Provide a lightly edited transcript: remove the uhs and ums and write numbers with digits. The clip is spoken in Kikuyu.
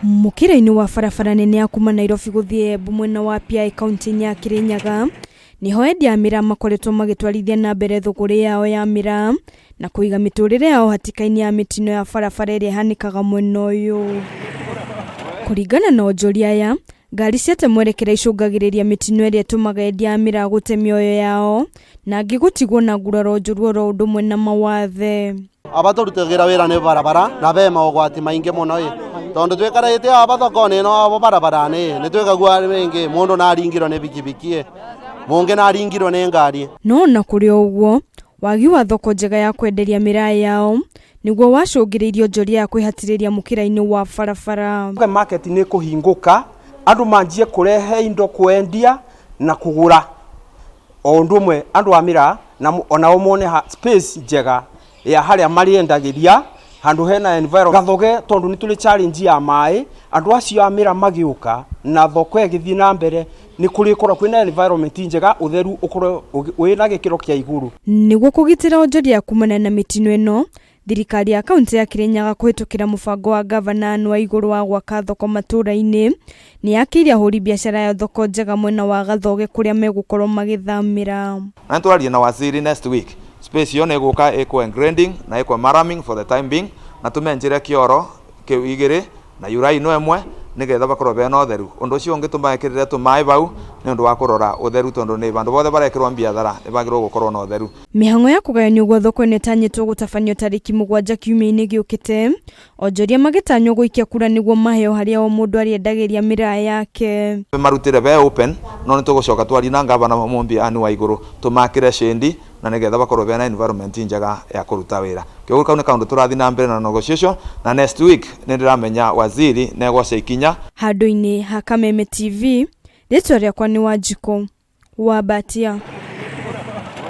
Mũkĩra-inĩ wa barabara nene ya kuma Nairobi gũthiĩ Embu mwena wa Piaĩ kaunti-inĩ ya Kĩrĩnyaga, nĩho endia a mĩraa makoretwo magĩtwarithia na mbere thũgũrĩ yao ya mĩraa na kũiga mĩtũrĩre yao hatĩka-inĩ ya mĩtino ya barabara ĩrĩa ĩhanĩkaga mwena ũyũ. Kũringana na onjoria aya, ngari ciate mwerekera icũngagĩrĩria mĩtino ĩrĩa ĩtũmaga endia a mĩraa gũte mĩoyo yao na angĩ gũtigwo na nguraro njũru oro ũndũ ũmwe na mawathe. Aba tũrutagĩra wĩra nĩ barabara na be maũgwati maingĩ mũno ĩ tondũ twĩkarĩte aba thoko-inĩ ĩno aba barabara-inĩ nĩ twĩkagua rĩngĩ mũndũ naringirwo nĩ bikibiki ĩ mũngĩ naringirwo nĩ ngari. No ona kũrĩ o ũguo, wagi wa thoko njega ya kwenderia mĩraa yao nĩguo wacũngĩrĩirie onjoria ya kwĩhatĩrĩria mũkĩra-inĩ wa barabara. Market nĩ kũhingũka andũ manjie kũrehe indo kwendia na kũgũra o ũndũ ũmwe andũ a mĩraa na onao mone space njega ya harĩa marĩendagĩria handũ hena environment gathoge tondũ nĩ tũrĩ challenge ya maĩ andũ acio a mĩraa magĩũka na thoko ĩgĩthiĩ na mbere nĩ kũrĩkorwo kwĩna environment njega ũtheru ũkorwo wĩna gĩkĩro kĩa igũrũ. Nĩguo kũgitĩra onjoria kumana na mĩtino ĩno, thirikari ya kaunti ya Kirinyaga kũhĩtũkĩra mũbango wa ngavana Anne Waigũrũ wa gwaka thoko matũũra-inĩ, nĩ yakĩire ahũri biacara ayo thoko njega mwena wa Gathoge kũrĩa megũkorwo magĩthamĩra. Na nĩtũraria na waziri next week space iyo nĩgũka ĩkwe grading na ĩkwe murraming for the time being na tũmenjere kĩoro kĩu igĩrĩ na yuraino ĩmwe nĩgetha bakorwo bena ũtheru. Ũndũ ũcio ũngĩ tũmekĩrĩre tũmaĩ bau nĩ ũndũ wa kũrora ũtheru tondũ nĩ bandũ bothe barekĩrwo mbiathara nĩ bagĩrĩirwo gũkorwo na ũtheru. Mĩhang'o ya kũgayanio gwa thoko ĩno ĩtanyĩtwo gũtabanio tarĩki mũgwanja kiumia-inĩ gĩũkĩte, onjoria magĩtanywo gũikia kura nĩguo maheo harĩa o mũndũ arĩendagĩria mĩraa yake. Marutĩre be open no nĩtũgũcoka twarie na ngavana Mumbi Anne Waigũrũ tũmakĩre shade na nĩgetha bakorwo bena environment njega ya kũruta wĩra. Kĩoguo kau nĩ kaũndũ tũrathiĩ na mbere na negotiation na next week nĩndĩramenya waziri nĩegwoca ikinya. Handũ-inĩ ha Kameme TV, rĩtwa rĩakwa nĩ Wanjikũ wa Mbatia.